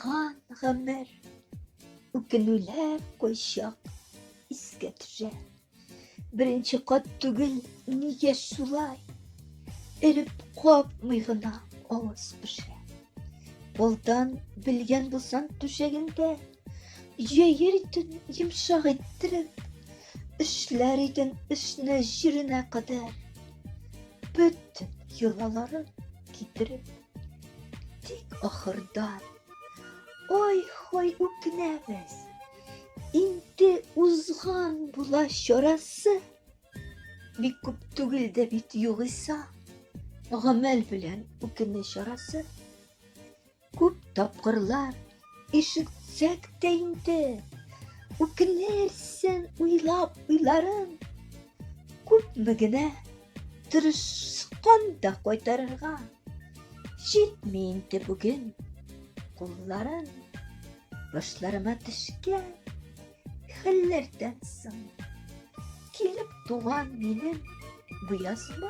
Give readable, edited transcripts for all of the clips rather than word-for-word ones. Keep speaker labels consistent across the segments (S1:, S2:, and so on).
S1: Узган гомер, үкенүләр кайчак искә төшә. Беренче кат түгел, нигә шулай? Эреп капмый гына авыз пешә. Алдан белгән булсаң түшәгендә, җәер иден йомшак иттереп, эшләр иден эшне җиренә кадәр. Бөтен йолаларын китереп, тик ахырдан ай-хай үкенәбез. Инде узган була чарасы. Бик күп түгел дә бит югыйса, гамәл белән үкенү чарасы. Күп тапкырлар ишетсәк тә инде, үкенерсең уйлап уйларын. Күпме генә тырышкан да кайтарырга, җитми инде бүген кулларын. Башларыма төшкән хәлләрдән соң килеп туган минем бу язма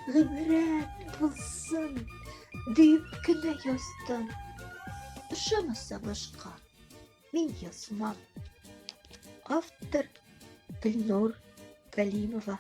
S1: гыйбрәт булсын дип кенә яздым. Ошамаса башка мин язмам. Автор Гөлнур Галимова.